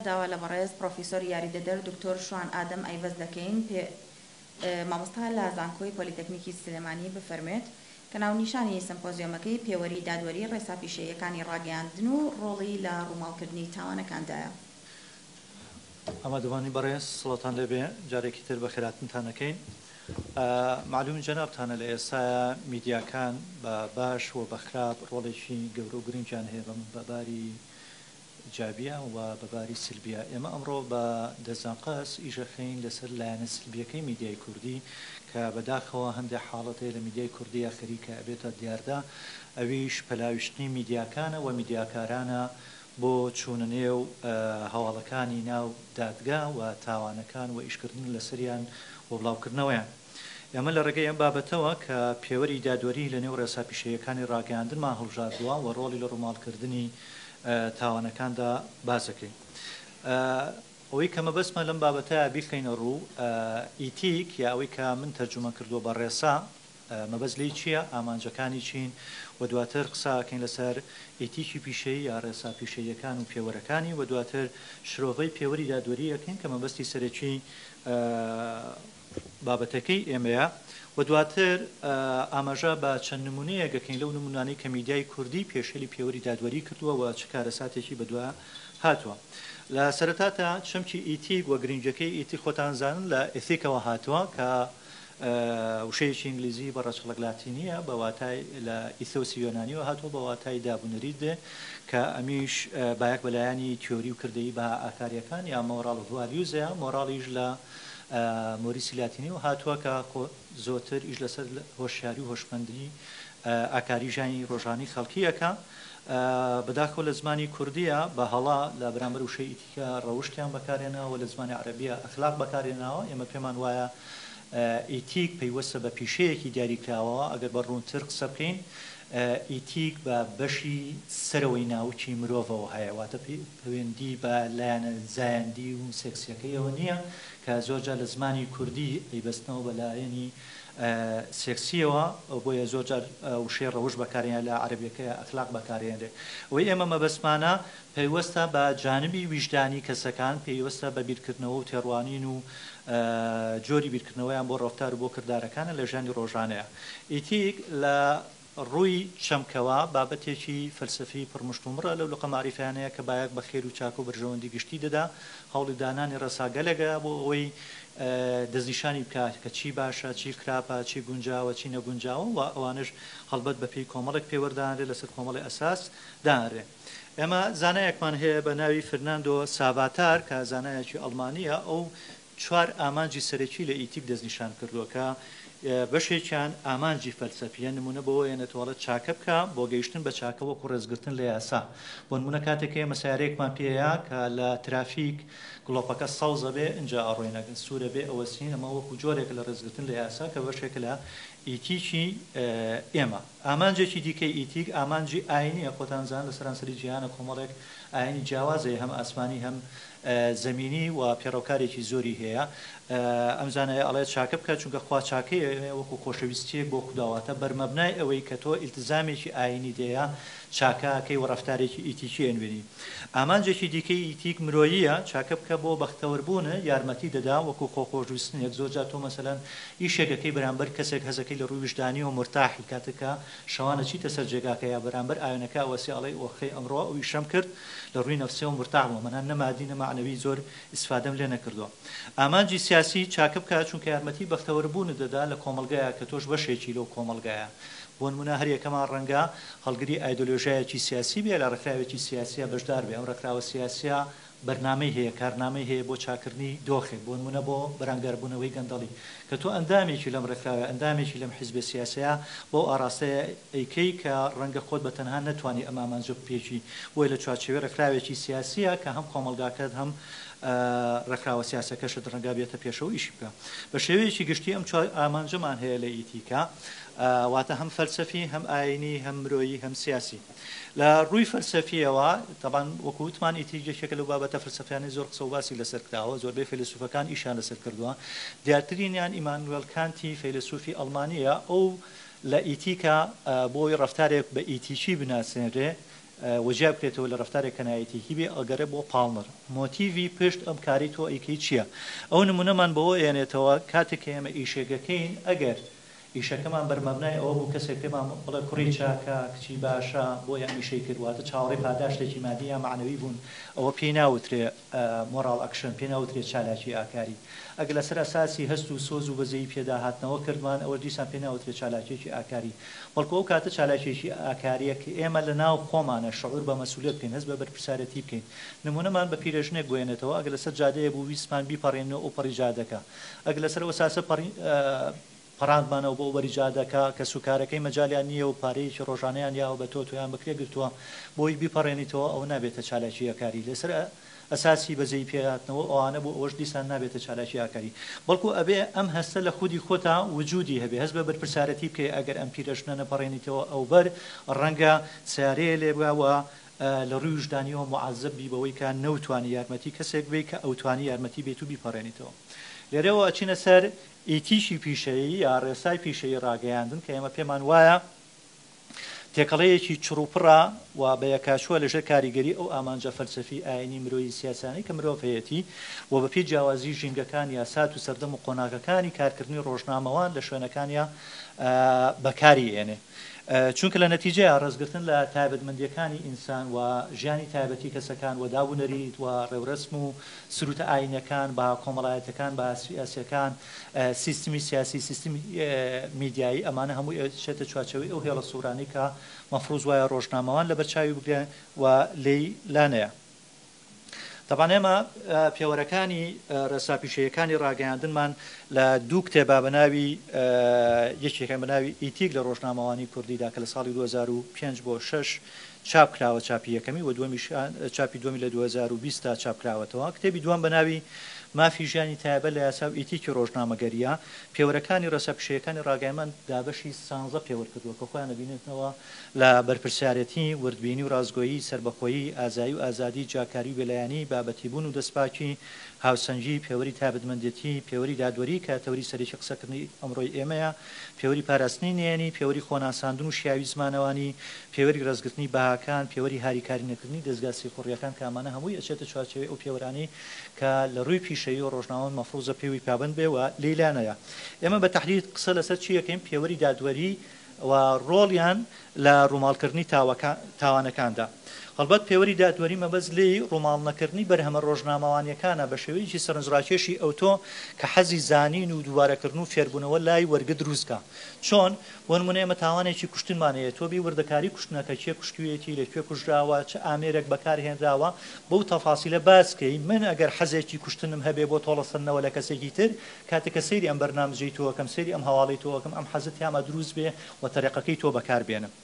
داوا لە بەڕێز پڕۆفیسۆری یاریدەدەر دکتۆر شوان ئادەم ئەیڤەز دەکەین پێ مامۆستا لە زانکۆی پۆلیتەکنیکی سلێمانی بفەرموێت کە ناونیشانی سەمپۆزیۆمەکەی پێوەری دادوەری ڕێسا پیشەییەکانی ڕاگەیاندن و ڕۆڵی لە ڕووماڵکردنی تاوانەکاندایە. ئامادەبوانی بەڕێز سڵاوتان لێبێ جارێکی تر بەخێرهاتنتان ئەکەین مەعلومی جەنابتانە لە ئێستایا میدیاکان بە باش و بە خراپ ڕۆڵێکی گەورە و گرنگیان هەیە بە باری ئیجابیە و بە باری سلبیە ئێمە ئەمڕۆ بە دەزانقەس ئیش ئەکەین لەسەر لایەنە سلبیەکەی میدیای کوردی کە بەداخەوە هەندێ حاڵەت هەیە لە میدیای کوردیا خەریکە ئەبێتە دیاردە ئەویش پەلاویشتنی میدیاکانە و میدیاکارانە بۆ چوونە نێو هەواڵەکانی ناو دادگا و تاوانەکان و ئیشکردن لەسەریان و بڵاوکردنەوەیان. ئێمە لە ڕێگەی ئەم بابەتەوە کە پێوەری دادوەری لە نێو ڕێسا پیشەییەکانی ڕاگەیاندنمان هەڵبژاردووە و ڕۆڵی لە ڕووماڵکردنی تاوانەکاندا باس دەکەین. ئەوەی کە مەبەستمە لەم بابەتە بیخەینە ڕوو، ئیتیک یا ئەوەی کە من تەرجومە کردووە بە ڕێسا، مەبەست لێی چییە، ئامانجەکانی چین و دواتر قسە ئەکەین لەسەر ئیتیکی پیشەیی یا ڕێسا پیشەییەکان و پێوەرەکانی و دواتر شرۆڤەی پێوەری دادوەری ئەکەین کە مەبەستی سەرەکی بابەتەکەی ئێمەیە و دواتر ئاماژە بە چەند نمونەیەک ئەکەین لەو نمونانەی کە میدیای کوردی پێشێلی پێوەری دادوەری کردووە و چ کارەساتێکی بەدوا هاتووە. لە سەرەتاتا چەمکی ئیتیک و گرنگیەکەی ئیتیک خۆتان زانن لە ئێثیکەوە هاتووە کە وشەیەکی ئینگلیزی بە ڕەچەڵەک لاتینییە بە واتای لە ئیثۆسی یۆنانیەوە هاتووە بە واتای داب و نەریت دێ کە ئەمیش بایەخ بە لایەنی تیۆری و کردەیی بەها ئاکارییەکان یا مۆراڵ ڤالیوزە مۆراڵیش لە مۆریسی لاتینیەوە هاتووە کە زۆرتر ئیش لەسەر هۆشیاری و هۆشمەندی ئاکاری ژیانی ڕۆژانەی خەڵکی ئەکا. بەداخەوە لە زمانی کوردییا بە هەڵە لە بەرامبەر وشەی ئیتیکا ڕەوشتیان بەکارهێناوە و لە زمانی عەرەبییا ئەخلاق بەکارهێناوە. ئێمە پێمان وایە ئیتیک پەیوەستە بە پیشەیەکی دیاریکراوەوە. ئەگەر بە ڕوونتر قسە بکەین ئیتیک بە بەشی سەرەوەی ناوکی مرۆڤەوە هەیە، واتە پەیوەندی بە لایەنە زایەندی و سێکسییەکەیەوە نییە کە زۆرجار لە زمانی کوردی ئەیبەستنەوە بە لایەنی سێکسییەوە، بۆیە زۆر جار وشەی ڕەوشت بەکارهێنرا لە عەرەبییەکەیا ئەخلاق بەکارهێنرێ. ئەوەی ئێمە مەبەستمانە پەیوەستە بە جانبی ویژدانی کەسەکان، پەیوەستە بە بیرکردنەوە و تێڕوانین و جۆری بیرکردنەوەیان بۆ ڕەفتار و بۆ کردارەکانە لە ژیانی ڕۆژانەیا. ئیتیک لە ڕووی چەمکەوە بابەتێکی فەلسەفی پڕ مشتومڕە، لەو لقە مەعریفیانەیە کە بایەخ بە خێر و چاکە و بەرژەوەندی گشتی دەدا، هەوڵی دانانی ڕێساگەلێکە بۆ ئەوەی دەستنیشانی بکا کە چی باشە، چی خراپە، چی گونجاوە، چی نەگونجاوە و ئەوانەش هەڵبەت بە پێی کۆمەڵێک پێوەر دانرێ، لەسەر کۆمەڵێ ئەساس دانرێ. ئێمە زانایەکمان هەیە بە ناوی فرناندۆ ساڤاتار کە زانایەکی ئەڵمانییە، ئەو چوار ئامانجی سەرەکی لە ئیتیک دەستنیشان کردووە کە بەشێکیان ئامانجی فەلسەفییە، نموونە بۆ ئەوەیە تۆ ئەڵێت چاکە بکە بۆ گەیشتن بە چاکە وەکو ڕێزگرتن لە یاسا. بۆ نموونە کاتێک کە ئێمە سەیارەیەکمان پێیە کە لە ترافیک گڵۆپەکە سەوزە بێ ئینجا ئەڕۆین ئەگەر سوورە بێ ئەوەستین ئەمە وەکو جۆرێکە لە ڕێزگرتن لە یاسا کە بەشێکە لە ئیتیکی ئێمە. ئامانجێکی دیکەی ئیتیک ئامانجی ئاینییە، خۆتان زان لە سەرانسەری جیهانە کۆمەڵێک ئاینی جیاواز هەیە هەم ئاسمانی هەم زەمینی و پێڕەوکارێکی زۆری هەیە. ئەم زانایە ئەڵێت چاکە بکە چونکە خوا چاکەی ئەوێ وەکو خۆشەویستیەک بۆ خودا واتە بەرمەبنای ئەوەی کە تۆ ئیلتزامێکی ئاینیت هەیە چاکە ئەکەی و ڕەفتارێکی ئیتیکی ئەنوێنی. ئامانجێکی دیکەی ئیتیک مرۆییە، چاکە بکە بۆ بەختەوەربوونت یارمەتی دەدا وەکو خۆخۆشویستنێک زۆر جار تۆ مەسەلەن ئیشێک ئەکەی بەرامبەر کەسێک هەزەکەی لە ڕووی ویژدانیەوە مورتاحی کاتێک کە شەوان ئەچیتە سەر جێگاکە یا بەرامبەر ئاوێنەکە ئەوەستی ئەڵێی ئۆخەی ئەمڕۆ ئەو ئیشەم کرد لە ڕووی نەفسیەوە مورتاح بووم مەنا نە مادی نە مەعنەوی زۆر ئیسفادەم لێ نەکردووە. ئامانجی سیاسی چاکە بکە چونکە یارمەتی بەختەوەربوونت دەدا لە کۆمەڵگایە کە تۆش بەشێکی لەو کۆمەڵگایە. بۆنمونە هەریەکەمان ڕەنگە هەڵگری ئایدۆلۆژیایەکی سیاسی بێ لە ڕێکخراوێکی سیاسیە بەشدار بێ ئەم ڕێکخراوە سیاسیە بەرنامەی هەیە کارنامەی هەیە بۆ چاکردنی دۆخێک بۆنمونە بۆ بەرانگاربوونەوەی گەندەڵی کە تۆ ئەندامێکی لەم ڕێکخراوە ئەندامێکی لەم حیزبە سیاسەیە بەو ئاڕاستەیە ئەیکەی کە ڕەنگە خۆت بە تەنها نەتوانی ئەم ئامانجە بپێکی بۆیە لە چوارچێوەی ڕێکخراوێکی سیاسیە کە هەم کۆمەڵگاکەت هەم ڕێکخراوە سیاسەکەشت ڕەنگە بێتە پێشەوە ئیشی بکا. بە شێوەیەکی گشتی ئەم چوار ئامانجەمان هەیە لە ئیتیکا واتە هەم فەلسەفی هەم ئایینی هەم مرۆیی هەم سیاسی. لە ڕووی فەلسەفییەوە تەبعەن وەکو وتمان ئیتیک یەکێکە لەو بابەتە فەلسەفیانەی زۆر قسە و باسی لەسەر کراوە زۆربەی فەیلەسوفەکان ئیشیان لەسەر کردووە دیارترینیان ئیمانوێل کانتی فەیلەسوفی ئەڵمانییە ئەو لە ئیتیکا بۆ ئەوەی ڕەفتارێک بە ئیتیکی بناسێنرێ. و جیا بکرێتەوە لە ڕەفتارێک کە نائیتیکی بێ ئەگەڕێ بۆ پاڵنەر، مۆتیڤی پشت ئەم کارەی تۆ ئەیکەی چیە؟ ئەو نمونەمان بەوە ئێنێتەوە کاتێک کە ئێمە ئیشێک ئەکەین ئەگەر ئیشەکەمان بەرمەبنای ئەوە بوو کەسێک پێمان بڵێ کوڕی چاکە، کچی باشە، بۆیە ئەم ئیشەی کرد واتە چاوەڕێی پاداشتێکی مادی یا مەعنەوی بوون ئەوە پێی ناوترێ moral action، پێی ناوترێ چالاکی ئاکاری. ئەگەر لەسەر ئەساسی هەست و سۆز و بەزەیی پێدا هاتنەوە کردمان ئەوەش دیسان پێی ناوترێ چالاکیەکی ئاکاری. بەڵکو ئەو کاتە چالاکیەکی ئاکاریە کە ئێمە لە ناو خۆمانە شعور بە مەسئولیەت بکەین، هەست بە بەرپرسارەتی بکەین. نمونەمان بە پیرەژنێک بوێنێتەوە ئەگەر لەسەر جادەیە بوو ویستمان بیپەڕێنینەوە ئەوپەڕی جادەکە. ئەگەر لەسەر ئەو ئەساسە پەڕی پەڕاندمانەوە بۆ ئەوبەری جادەکە، کەسوکارەکەی مەجالیان نییە و پارەیەکی ڕۆژانەیان یاوە بە تۆ، تۆیان بەکرێ گرتووە بۆی بیپەڕێنیتەوە، ئەوە نابێتە چالاکی ئاکاری. لەسەر ئەساسی بەزەیی پێهاتنەوە ئەوانە بۆ ئەوەش دیسان نابێتە چالاکی ئاکاری. بەڵکو ئەبێ ئەم هەستە لە خودی خۆتا وجودی هەبێ، هەست بە بەرپرسارەتی بکەی ئەگەر ئەم پیرەژنە نەپەڕێنیتەوە ئەوبەر ڕەنگە سەیارەیە لێبگا و لە ڕووی ویژدانیەوە موعەزەب بی بەوەی کە نەوتوانی یارمەتی کەسێک بەی کە ئەوتوانی یارمەتی بەیت و بیپەڕێنیتەوە. لێرەوە ئەچینە سەر ئیتیکی پیشەیی یا ڕێسای پیشەیی ڕاگەیاندن کە ئێمە پێمان وایە تێکەڵەیەکی چڕوپڕە و بەیەکاچووە لەژێر کاریگەری ئەو ئامانجە فەلسەفی، ئایینی، مرۆیی، سیاسیانەی کە مرۆڤ هەیەتی و بەپێی جیاوازی ژینگەکان یا سات و سەردەم و قۆناغەکانی کارکردنی ڕۆژنامەوان لە شوێنەکانیا بەکاری ئێنێ. چونکە لە نەتیجەیا ڕێزگرتن لە تایبەتمەندییەکانی ئینسان و ژیانی تایبەتی کەسەکان و داب و نەریت و ڕێورەسم و سروتە ئایینیەکان، بەها کۆمەڵایەتیەکان، بەها سیاسیەکان، سیستمی سیاسی، سیستمی میدیایی، ئەمانە هەمووی ئەچێتە چوارچێوەی ئەو هێڵە سوورانەی کە مەفروز وایە ڕۆژنامەوان لەبەر چاوی بگرێ و لێی لانەیە. تەبعەن ئێمە پێوەرەکانی ڕێسا پیشەییەکانی ڕاگەیاندنمان لە دوو کتێبا بە ناوی یەکێکیان بە ناوی ئیتیک لە ڕۆژنامەوانی کوردیدا کە لە ساڵی 2005 بۆ 6 چاپ کراوە چاپی یەکەمی و دووەمیشیان چاپی دووەمی لە 2020 دا چاپ کراوەتەوە. کتێبی دووەم بە ناوی مافی ژیانی تایبەت لە یاسا و ئیتیکی ڕۆژنامەگەرییە. پێوەرەکانی ڕێسا پیشەییەکانی ڕاگەیاندنمان دابەشی سانزە پێوەر کردووە کە خۆیان ئەبینێتنەوە لە بەرپرسیارێتی، وردبینی و ڕاستگۆیی، سەربەخۆیی، ئازایی و ئازادی، جیاکاری و بێلایەنی، بابەتیبوون و دەستپاکی، هاوسەنگی، پێوەری تایبەتمەندێتی، پێوەری دادوەری کە تەوەری سەرەکی قسەکردنی ئەمڕۆی ئێمەیە، پێوەری پاراستنی نهێنی، پێوەری خۆناساندن و شیاوی زمانەوانی، پێوەری ڕێزگرتنی بەهاکان، پێوەری هاریکاری نەکردنی دەزگا سیخوڕییەکان کە ئەمانە هەمووی ئەچێتە چوارچێوەی ئەو پێوەرانەی کە لە ڕووی پیشەیی و ڕۆژنامەوان مەفروزە پێوی پابەند بێ و لێی لانەیە. ئێمە بە تەحدید قسە لەسەر چی ئەکەین؟ پێوەری دادوەری و ڕۆڵیان لە ڕووماڵکردنی تاوانەکاندا. هەڵبەت پێوەری دادوەری مەبەست لێی ڕووماڵنەکردنی بەرهەمە ڕۆژنامەوانییەکانە بە شێوەیەکی سەرنجڕاکێشی ئەوتۆ کە حەزی زانین و دووبارەکردن و فێربوونەوە لای وەرگر دروست کا. چۆن؟ بۆ نموونە ئێمە تاوانێکی کوشتنمان هەیە، تۆ بێی وردەکاری کوشتنەکە، کێ کوشتوویەتی، لە کوێ کوژراوە، چ ئامێرێک بەکار هێنراوە، بەو تەفاسیلە باس کەی، من ئەگەر حەزێکی کوشتنم هەبێ بۆ تۆڵەسەندنەوە لە کەسێکی تر، کاتێک کە سەیری ئەم بەرنامجەی تۆ ئەکەم، سەیری ئەم هەواڵەی تۆ ئەکەم، ئەم حەزە تیاما دروست بێ و تەریقەکەی تۆ بەکار بێنم.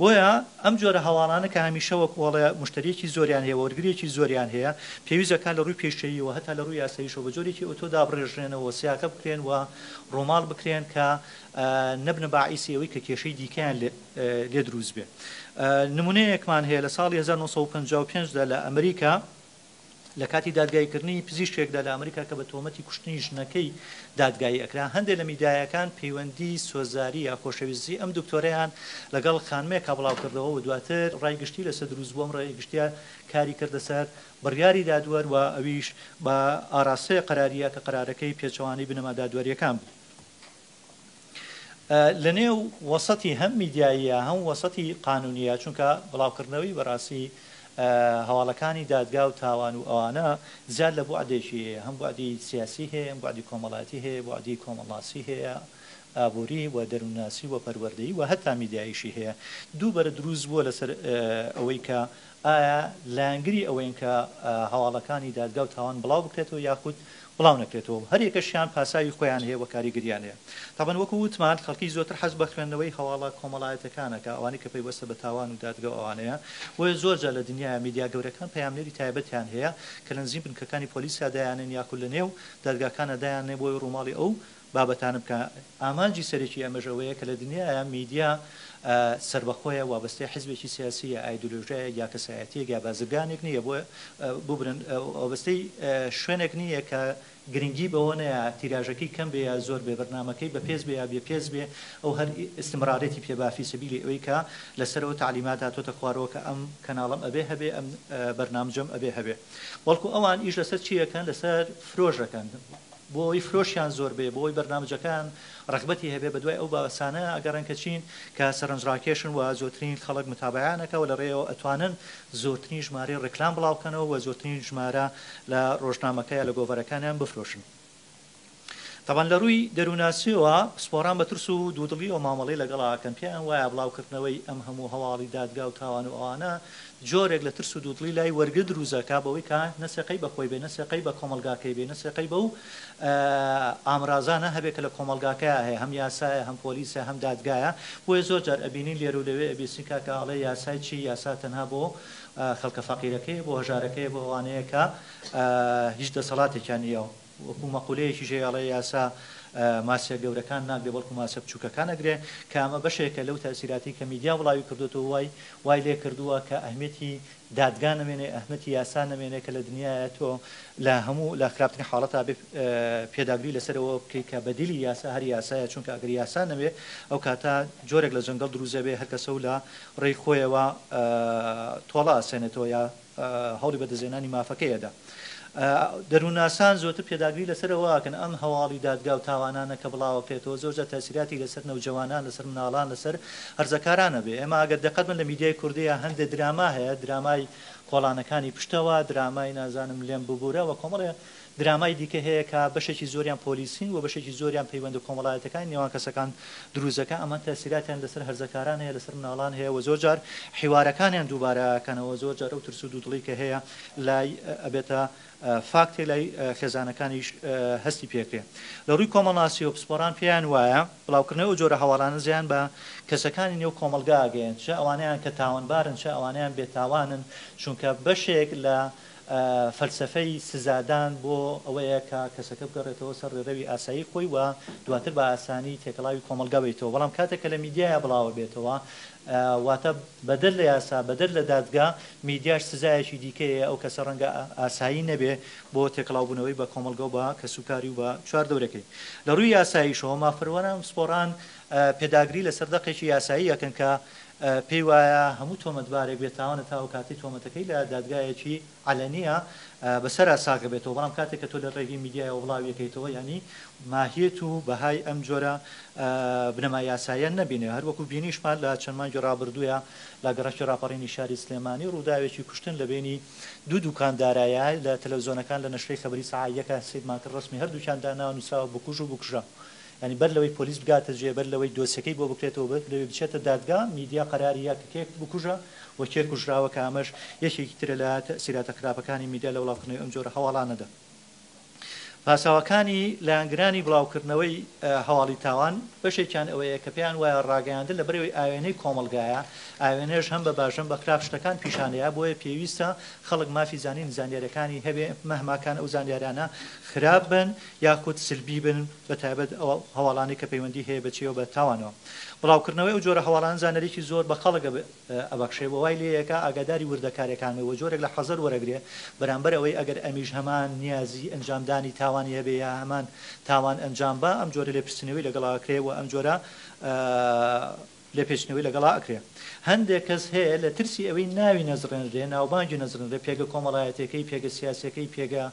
بۆیە ئەم جۆرە هەواڵانە کە هەمیشە وەک وەڵێ موشتەرییەکی زۆریان هەیە، وەرگرێکی زۆریان هەیە، پێویست ئەکا لە ڕووی پێشەییەوە هەتا لە ڕووی یاساییشەوە بە جۆرێکی ئەوتۆ دابڕێژرێنەوە و سیاقە بکرێن و ڕووماڵ بکرێن کە نەبنە باعیسی ئەوەی کە کێشەی دیکەیان لێ دروست بێ. نموونەیەکمان هەیە لە ساڵی 1955 دا لە ئەمریکا، لە کاتی دادگاییکردنی پزیشکێکدا لە ئەمریکا کە بە تۆمەتی کوشتنی ژنەکەی دادگایی ئەکرا، هەندێ لە میدایەکان پەیوەندی سۆزداری یا خۆشەویستی ئەم دکتۆرەیان لەگەڵ خانمێکا بڵاوکردەوە و دواتر ڕای گشتی لەسەر دروست بوو، ئەم ڕای گشتیە کاری کردە سەر بڕیاری دادوەر و ئەویش بە ئاراستەیە قەراریە کە قەرارەکەی پێچەوانەی بنەما دادوەریەکان بوو. لە نێو وەسەتی هەم میدیاییە هەم وەسەتی قانونیە چونکە بڵاوکردنەوەی بەڕاستی هەواڵەکانی دادگا و تاوان و ئەوانە زیاد لە بوعدێکی هەیە هەم بوعدی سیاسی هەیە هەم بوعدی کۆمەڵایەتی هەیە بوعدی کۆمەڵناسی هەیە ئابووری و دەروونناسی و پەروەردەیی و هەتا میدیاییشی هەیە دوو بەرە دروست بووە لەسەر ئەوەی کە ئایا لایەنگری ئەوەین کە هەواڵەکانی دادگا و تاوان بڵاو بکرێتەوە یاخود بڵاو نەکرێتەوە و هەریەکەشیان پاساوی خۆیان هەیە و کاریگەریان هەیە. تەبعەن وەکو وتمان خەڵکی زۆرتر حەز بە خوێندنەوەی هەواڵە کۆمەڵایەتیەکانە کە ئەوانەی کە پەیوەستە بە تاوان و دادگا و ئەوانەیە بۆیە زۆر جار لە دنیایا میدیا گەورەکان پەیامنێری تایبەتیان هەیە کە لە نزیک بنکەکانی پۆلیسا دایانێن یاخود لە نێو دادگاکانا دایاننێ بۆی ڕووماڵی ئەو. بابەتانە بکا. ئامانجی سەرەکی ئەمەش ئەوەیە کە لە دنیایا میدیا سەربەخۆیە، وابەستەی حزبێکی سیاسی یا ئایدۆلۆژیایەک یا کەسایەتییەک یا بازرگانێک نییە، بۆ ببورن وابەستەی شوێنێک نییە کە گرنگی بەوە نەیا تیراژەکەی کەم بێ یا زۆر بێ، بەرنامەکەی بەپێز بێ یا بێپێز بێ، ئەو هەر ئیستمرارێتی پێ با فی سەبیلی ئەوەی کە لە سەرەوە تەعلیمات هاتۆتە خوارەوە کە ئەم کەناڵەم ئەبێ هەبێ، ئەم بەرنامجەم ئەبێ هەبێ. بەڵکو ئەوان ئیش لەسەر چی ئەکەن؟ لەسەر فرۆش ئەکەن. بۆ ئەوەی فرۆشیان زۆر بێ، بۆ ئەوەی بەرنامجەکەیان ڕەغبەتی هەبێ، بەدوای ئەو باسانە ئەگەڕێن کە چین کە سەرنجڕاکێشن و زۆرترین خەڵک متابەعەیان ئەکا و لە ڕێیەوە ئەتوانن زۆرترین ژمارەی ڕێکلام بڵاوکەنەوە و زۆرترین ژمارە لە ڕۆژنامەکە یا لە گۆڤارەکانیان بفرۆشن. تەبعەن لە ڕووی دەروونناسییەوە پسپۆڕان بە ترس و دوودڵییەوە مامەڵەی لەگەڵا ئەکەن، پێیان وایە بڵاوکردنەوەی ئەم هەموو هەواڵی دادگا و تاوان و ئەوانە جۆرێک لە ترس و دوودڵی لای وەرگر دروست ئەکا بەوەی کە نە سێقەی بە خۆی بێ، نە سێقەی بە کۆمەڵگاکەی بێ، نە سێقەی بەو ئامرازانە هەبێ کە لە کۆمەڵگاکەیا هەیە، هەم یاسایە، هەم پۆلیسە، هەم دادگایە، بۆیە زۆر جار ئەبینین لێرە و لەوێ ئەبیستین کاکە ئەڵێ یاسای چی، یاسا تەنها بۆ خەڵکە فەقیرەکەیە، بۆ هەژارەکەیە، بۆ ئەوانەیە کە هیچ دەسەڵاتێکیان نییە. وەکو مەقولەیەکیش هەیە ئەڵێ یاسا ماسیە گەورەکان ناگرێ بەڵکو ماسیە بچوکەکان ئەگرێ کە ئەمە بەشێکە لەو تەئسیراتەی کە میدیا بڵاوی کردۆتەوە وای وای لێ کردووە کە ئەهمیەتی دادگا نەمێنێ ئەهمەتی یاسا نەمێنێ کە لە دنیایە تۆ لە هەموو لە خراپترین حاڵەتا بێ پێداگری لەسەر ئەوە بکەی کە بەدیلی یاسا هەر یاسایە چونکە ئەگەر یاسا نەبێ ئەو کاتە جۆرێک لە جەنگەڵ دروست ئەبێ هەر کەسە و لە ڕێی خۆیەوە تۆڵە ئەسێنێتەوە یا هەوڵی بەدەستهێنانی مافەکەی ئەدا. دەروونناسان زۆرتر پێداگری لەسەر ئەوە ئەکەن ئەم هەواڵی دادگا و تاوانانە کە بڵاوەکرێتەوە زۆرجار تەئسیراتی لەسەر نەوجەوانان، لەسەر مناڵان، لەسەر هەرزەکاران ئەبێ. ئێمە ئەگەر دەقەت بن لە میدیای کوردییا هەندێ دراما هەیە، درامای کۆڵانەکانی پشتەوە، درامای نازانم لێم ببورە و کۆمەڵێ درامای دیکە هەیە کە بەشێکی زۆریان پۆلیسین و بەشێکی زۆریان پەیوەندە کۆمەڵایەتیەکانی نێوان کەسەکان دروست دەکەن، ئەمە تەئسیراتیان لەسەر هەرزەکاران هەیە، لەسەر مناڵان هەیە و زۆر جار حیوارەکانیان دووبارە ئەکەنەوە، زۆر جار ئەو ترس و دوودڵی کە هەیە لای ئەبێتە فاکتێک لای خێزانەکانیش هەستی پێکرێ. لە ڕووی کۆمەڵناسیەوە پسپۆڕان پێیان وایە بڵاوکردنەوەی ئەو جۆرە هەواڵانە زیان بە کەسەکانی نێو کۆمەڵگا ئەگەیەن، چ ئەوانەیان کە تاوانبارن چ ئەوانەیان بێتاوانن، چونکە بەشێک لە فەلسەفەی سزادان بۆ ئەوەیە کە کەسەکە بگەڕێتەوە سەر ڕێڕەوی ئاسایی خۆی و دواتر بە ئاسانی تێکەڵاوی کۆمەڵگا بێتەوە، بەڵام کاتێک کە لە میدیایا بڵاوە بێتەوە واتە بەدەر لە یاسا بەدەر لە دادگا میدیاش سزایەکی دیکەیە ئەو کەسە ڕەنگە ئاسایی نەبێ بۆ تێکەڵاوبوونەوەی بە کۆمەڵگە و بە کەسوکاری و بە چواردەورەکەی. لە ڕووی یاساییشەوە مافپەروەران و پسپۆڕان پێداگری لەسەر دەقێکی یاسایی ئەکەن کە پێی وایە هەموو تۆمەتبارێک بێتاوانە تا ئەوکاتەی تۆمەتەکەی لە دادگایەکی عەلەنییە بەسەرا ساغ بێتەوە، بەڵام کاتێک کە تۆ لە ڕێگەی میدیایەوە بڵاوی ئەکەیتەوە یانی ماهیەت و بەهای ئەم جۆرە بنەما یاساییە نەبینێ. هەروەکو بینیشمان لە چەند مانگی ڕابردوویا لە گەڕەکی ڕاپەڕینی شاری سلێمانی ڕووداوێکی کوشتن لە بەینی دوو دوکاندارایە لە تەلەفزیۆنەکان لە نەشرەی خەبەری سەعات یەکا سەیرمان کرد ڕەسمی هەردووکیان داناوە نووسراوە بکوژ و بکوژە. یانی بەر لەوەی پۆلیس بگاتە جێ، بەر لەوەی دۆسیەکەی بۆ بکرێتەوە، بەر لەوەی بچێتە دادگا، میدیا قەراری یا کە کێ بکوژە و کێ کوژراوە کە ئەمەش یەکێکی ترە لە تەئسیراتە خراپەکانی میدیا لە بڵاوکردنەوەی ئەم جۆرە هەواڵانەدا. پاساوەکانی لایەنگرانی بڵاوکردنەوەی هەواڵی تاوان بەشێکیان ئەوەیە کە پێیان وایە ڕاگەیاندن لەبەرئەوەی ئاوێنەی کۆمەڵگایە، ئاوێنەش هەم بە باش هەم بە خراپ شتەکان پیشانەیە، بۆیە پێویستە خەڵک مافی زانینی زانیاریەکانی هەبێ مەهماکان ئەو زانیارانە خراپ بن یاخود سلبی بن بەتایبەت ئەو هەواڵانەی کە پەیوەندی هەیە بە چیەوە بە تاوانەوە. بڵاوکردنەوەی ئەو جۆرە هەواڵانە زانیاریەکی زۆر بە خەڵک ئەبەخشێ و وای لێیەکا ئاگاداری وردەکاریەکان بێ و جۆرێک لە حەزەر وەرەگرێ بەرامبەر ئەوەی ئەگەر ئەمیش هەمان نیازی ئەنجامدانی تاوانی هەبێ یا هەمان تاوان ئەنجام با ئەم جۆرە لێپرسینەوەی لەگەڵا ئەکرێ و ئەم جۆرە لێپێچینەوەی لەگەڵا ئەکرێ. هەندێک کەس هەیە لە ترسی ئەوەی ناوی نەزڕێنرێ، ناوبانگی نەزڕێنرێ، پێگە کۆمەڵایەتیەکەی، پێگە سیاسیەکەی، پێگە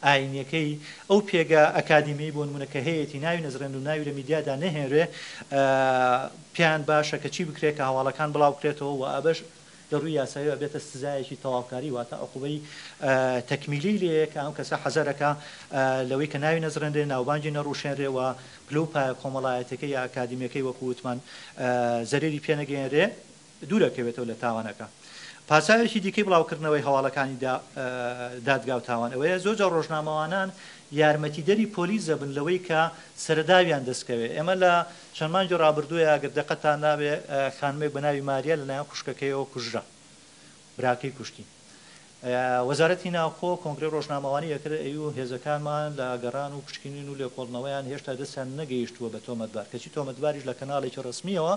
ئاینیەکەی، ئەو پێگە ئەکادیمیەی بۆ نمونە کە هەیەتی ناوی نەزڕێنرێ و ناوی لە میدیادا نەهێنرێ، پێیان باشە کە چی بکرێ کە هەواڵەکان بڵاوبکرێتەوە و ئەبەش لە ڕووی یاساییەوە ئەبێتە سزایەکی تەواوکاری واتە عقوبەی تەکمیلی لێیە کە ئەم کەسە حەزەرەکا لەوەی کە ناوی نەزڕێنرێ، ناوبانگی نەڕوشێنرێ و پلە و پایە کۆمەڵایەتیەکەی یا ئەکادیمیەکەی وەکو وتمان زەرەری پێ نەگەیەنرێ دوور ئەکەوێتەوە لە تاوانەکە. پاساوێکی دیکەی بڵاوکردنەوەی هەواڵەکانی دادگا و تاوان ئەوەیە زۆر جار ڕۆژنامەوانان یارمەتیدەری پۆلیس دەبن لەوەی کە سەرەداویان دەستکەوێ. ئێمە لە چەند مانگی ڕابردوویا گەر دەقەتان نابێ خانمێک بە ناوی ماریا لەلایەن خوشکەکەیەوە کوژرا. براکەی کوشتی. وەزارەتی ناوخۆ کۆنگرەی ڕۆژنامەوانی ئەکرد ئەیوو هێزەکانمان لە گەڕان و پشکنین و لێکۆڵنەوەیان هێشتا دەستیان نەگەیشتووە بە تۆمەتبار کەچی تۆمەتباریش لە کەناڵێکی ڕەسمییەوە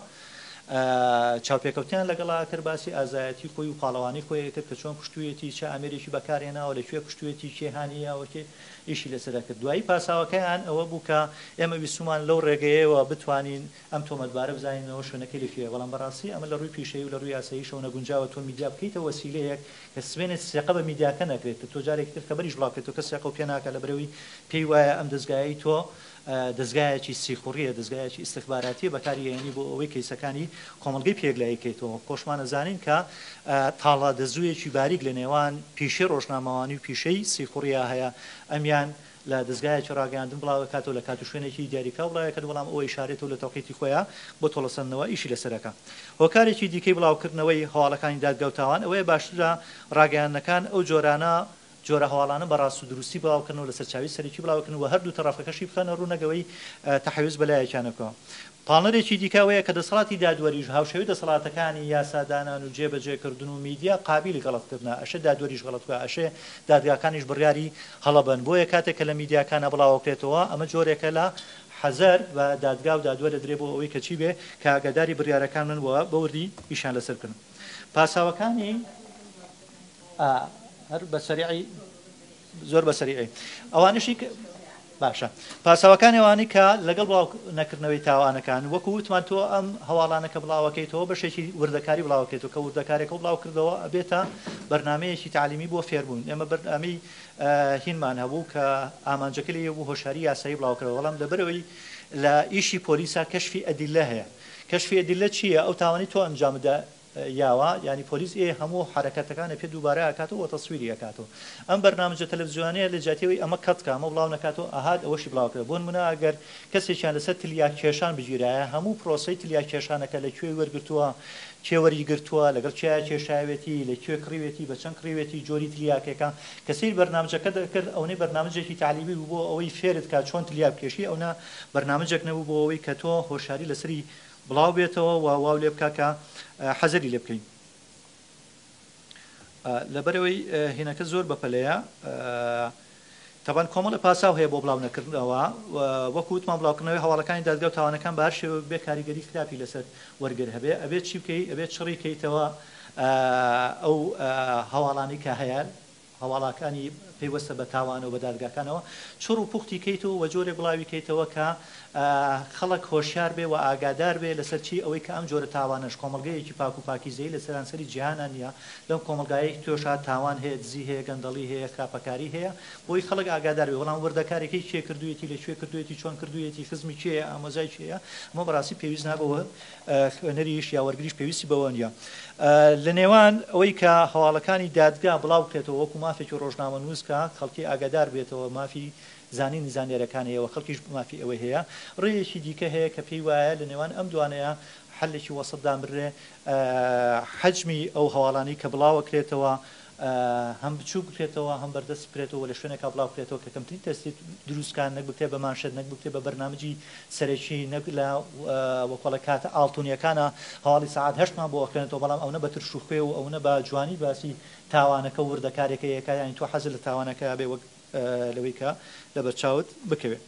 چاوپێکەوتنیان لەگەڵا ئەکرد باسی ئازایەتی خۆی و پاڵەوانی خۆی ئەکرد کە چۆن کوشتوویەتی چ ئامێرێکی بەکارهێناوە لە کوێ کوشتوویەتی کێ هانی یاوە کێ ئیشی لەسەر ئەکرد دوایی پاساوەکەیان ئەوە بوو کە ئێمە ویستوومان لەو ڕێگەیەوە بتوانین ئەم تۆمەتبارە بزانینەوە شوێنەکەی لە کوێیە، بەڵام بەڕاستی ئەمە لە ڕووی پیشەیی و لە ڕووی یاساییشەوە نەگونجاوە تۆ میدیا بکەیتە وەسیلەیەک کە سبەینێ سێقە بە میدیاکە نەکرێت کە تۆ جارێکی تر خەبەریش بڵاو بکەیتەوە کەس سێقەو پێ ناکات لەبەرئەوەی پێی وایە ئەم دەزگایەی تۆ دەزگایەکی سیخوڕیە دەزگایەکی ئیستخباراتیە بەکاری ئەهێنی بۆ ئەوەی کەیسەکانی کۆمەڵگەی پێ یەکلایی کەیتەوە خۆشمان ئەزانین کە تاڵە دەزوویەکی باریک لە نێوان پیشەی ڕۆژنامەوانی و پیشەی سیخوڕیا هەیە ئەمیان لە دەزگایەکی ڕاگەیاندن بڵاوئەکاتەوە لە کات و شوێنێکی دیاریکراو بڵاویەکات بەڵام ئەوە ئیشارەتەو لە تەوقیتی خۆیا بۆ تۆڵەسەندنەوە ئیشی لەسەر ئەکا. هۆکارێکی دیکەی بڵاوکردنەوەی هەواڵەکانی دادگا و تاوان ئەوەیە باشترە ڕاگەیاندنەکان ئەو جۆرانە جۆرە هەواڵانە بە ڕاست و دروستی بڵاوکەنەوە لە سەرچاوی سەرەکی بڵاوکەن و هەردوو تەڕەفەکەشی بخەنە ڕوو نەک ئەوەی تەحەیوز بە لایەکیانە بکەوە. پاڵنەرێکی دیکە ئەوەیە کە دەسەڵاتی دادوەریش هاوشێوەی دەسەڵاتەکانی یاسادانان و جێبەجێکردن و میدیا قابیلی غەڵەتکردنە، ئەشێ دادوەریش غەڵەت بکا، ئەشێ دادگاکانیش بڕیاری هەڵە بەن، بۆیە کاتێک کە لە میدیاکانا بڵاوەکرێتەوە ئەمە جۆرێکە لە حەزەر بە دادگا و دادوەر ئەدرێ بۆ ئەوەی کە چی بێ کە ئاگاداری بڕیارەکان بن و بە وردی ئیشیان لەسەر بکەن. پاساوەکانی ئا هەر بە سەریعی زۆر بە سەریعی ئەوانەشی کە باشە پاساوەکانی ئەوانەی کە لەگەڵ بڵاو نەکردنەوەی تاوانەکان وەکو وتمان تۆ ئەم هەواڵانە کە بڵاوەکەیتەوە بەشێکی وردەکاری بڵاوەکەیتەوە کە وردەکارێکە و بڵاو کردەوە ئەبێتە بەرنمەیەکی تعلیمی بۆ فێربوون ئێمە بەرنامەی هینمان هەبوو کە ئامانجەکە لێ بوو هۆشاری یاسایی بڵاوکرەوە بەڵام لەبەرەوەی لە ئیشی پۆلیسا کەشفی ئەدیلە هەیە کەشفی ئەدیلە چییە ئەو تاوانی تۆ ئەنجامدا یاوە یانی پۆلیس ئێ هەموو حەرەکەتەکانێ پێ دووبارە ئەکاتەوە وە تەسویری ئەکاتەوە ئەم بەرنامجە تەلەفزیۆنەیە لە جیاتی ئەوەی ئەمە کەت کا ئەمە بڵاو نەکاتەوە ئەهات ئەوەشی بڵاو کردەوە بۆ نمونە ئەگەر کەسێکیان لەسەر تلیاک کێشان بگیرایە هەموو پرۆسەی تلیاک کێشانەکە لە کوێی وەرگرتووە کێ وەری گرتووە لەگەڵ کێیا کێشاوێتی لە کوێ کڕیوێتی بە چەند کڕیوێتی جۆری تلیاکێکە کە سەیر بەرنامجەکە دەکرد ئەونەی بەرنامجێکی تەعلیمی بوو بۆ ئەوەی فێرت کا چۆن تلیاک بکێشی ئەونە بەرنامجێک نەبوو بۆ ئەوەی کە تۆ هۆشیاری لەسەری بڵاو بێتەوە و واو لێ بکا کە حەزەری لێ بکەین لەبەرئەوەی هینەکە زۆر بەپەلەیە تەبان کۆمەڵە پاساو هەیە بۆ بڵاو نەکردنەوە وەکو وتمان بڵاوکردنەوەی هەواڵەکانی دادگا و تاوانەکان بە هەر شێوەیەک بێ کاریگەری خراپی لەسەر وەرگر هەبێ ئەبێ چی بکەی ئەبێ چڕی کەیتەوە ئەو هەواڵانەی کە هەیە هەواڵاکانی پەیوەستە بە تاوانەوە بە دادگاکانەوە چڕ و پوختی کەیتەوە و جۆرێک بڵاوی کەیتەوە کە خەڵک هۆشیار بێ و ئاگادار بێ لەسەر چی ئەوەی کە ئەم جۆرە تاوانەش کۆمەڵگەیەکی پاک و پاکیزەیی لە سەرانسەری جیهانا نییە لەم کۆمەڵگایەی تۆشا تاوان هەیە دزی هەیە گەندەڵی هەیە خراپەکاری هەیە بۆی خەڵک ئاگادار بێ بەڵام وردەکاریەکەی کێ کردوویەتی لە کوێ کردوویەتی چۆن کردوویەتی خزمی کێیە ئامۆزای کێیە ئەمە بەڕاستی پێویست نابێ خوێنەریش یا وەرگریش پێویستی بەوە نییە لە نێوان ئەوەی کە هەواڵەکانی دادگا بڵاو بکرێتەوە وەکو مافێکی ڕۆژنامەنووس کە خەڵکی ئاگادار بێتەوە مافی زانینی زانیاریەکان هەیە و خەڵکیش مافی ئەوەی هەیە ڕێیەکی دیکە هەیە کە پێی وایە لە نێوان ئەم دوانەیە حەلێکی وەسەت دانبرێ حەجمی ئەو هەواڵانەی کە بڵاوەکرێتەوە هەم بچووک بکرێتەوە هەم بەردەست بکرێتەوە و لە شوێنێکا بڵاو بکرێتەوە کە کەمترین تەسیر دروست بکات نەک بکرێت بە مانشێت نەک بکرێت بە بەرنامجی سەرەکی نەک لە وەکۆڵە کاتە ئاڵتونیەکانا هەواڵی سەعات هەشتمان بۆ ئەخوێنێتەوە بەڵام ئەونە بە ترش و خوێ و ئەونە بە جوانی باسی تاوانەکە و وردەکارێکەی ئەکا یانی تۆ حەزت لە تاوانەکە بێ وەک لەوەی کە لەبەرچاوت بکەوێ.